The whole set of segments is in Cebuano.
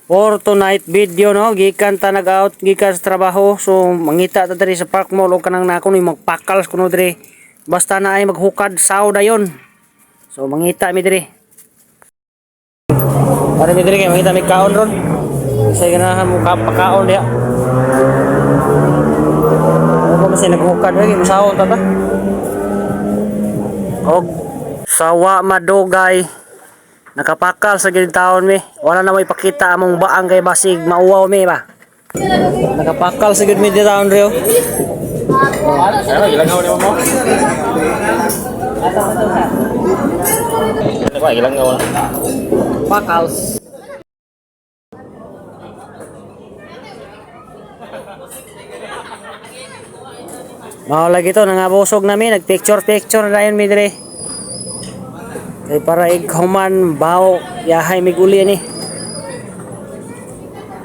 For tonight video, no, gikan ta nag-out gikan sa trabaho, so mangita ta diri sa Park Mall og kanang nako ni magpakals kuno diri, basta na ay maghukad saw dayon. So mangita mi diri para mi diri kay mangita mi kaon ron, say ganahan mo pakaon diha. Ako kasi naghukad lagi masawon ta ta og sawa madugay. Nakapakal sa gid taon mi. Wala na mo ipakita among baang kay basig mauwaw mi ba. Nakapakal sa gid mi di taon rio. Ano, gilangaw ni mo? Ano ba, gilangaw na. Pakals. Mao lagi to nangabusog nami, nagpicture picture na dayon mi dire. Kay para ighuman bawo yahay miguli ni.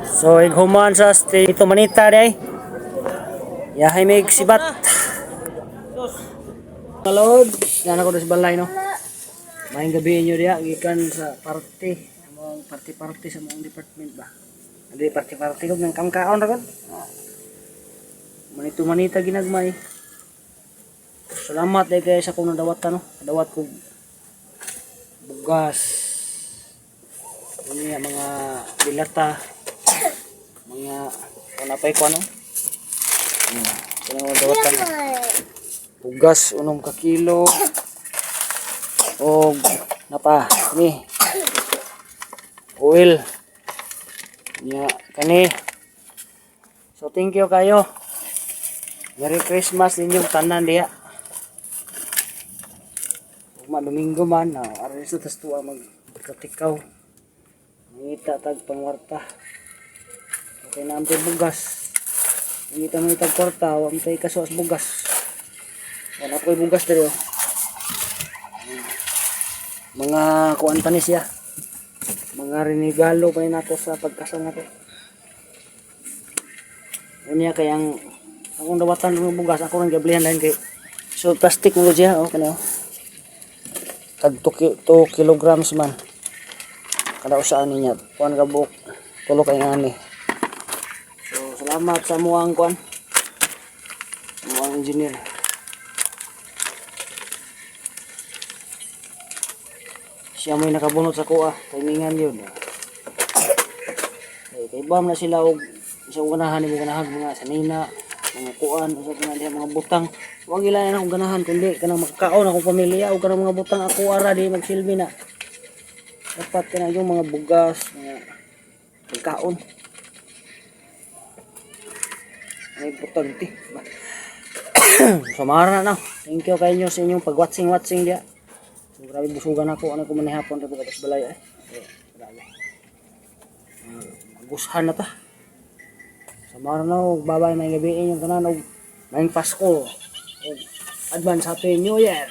So ighuman sa ito manita day. Yahay mig sibat. Kalod, na ko sa balay, no. Maayong gabi inyo diha gikan sa parte, among parte-parte sa among department ba. Andi parte-parte ko nang kamkaon ra gud. Manito manita ginagmay. Salamat day kay sa akong nadawatan, no. Nadawat ko bugas. Unya mga dilata, mga wala pa ko ano. Kanang dawatan. Bugas 6 ka kilo. Og napa ni oil. Nya kani. So thank you kayo. Merry Christmas ninyong tanan diha. Ugma Domingo man, na aron sa tas tuwa magkatikaw. Mangita tag pangwarta. Okay na ang bugas. Mangita mo itag kwarta, wa man tay kaso sa bugas. Wala ko'y bugas diri oh. Mga kuan pa ni siya. Mga renegalo pa ni nato sa pagkasal nato. Unya kay ang akong dawatan ng bugas, ako nang gablihan dahil kay so plastic mo siya oh, kani oh. Tag 2 kilograms man. Kada usaan niya. Kuan ka buok. Tulo kay ngani. So salamat sa muang kuan. Muang engineer. Siya mo'y nakabunot sa kuha. Timingan yun. Kay kay bam na sila og sa ganahan mo ganahan mga sanina, mga kuan, usa ka na diha mga butang. Wag ila na akong ganahan kundi kanang makakaon akong pamilya o kanang mga butang ako ara di magsilbi na. Dapat kana yung mga bugas, mga pagkaon. May importante ba? So mara na. Thank you kayo sa inyong pag-watching-watching diya. So, grabe busugan ako. Ano ko man hapon rin pagkatapos balay eh. So, grabe. Magusahan na ta. So mara na og babay, may gabi inyong tanan og maayong Pasko. Og advance Happy New Year.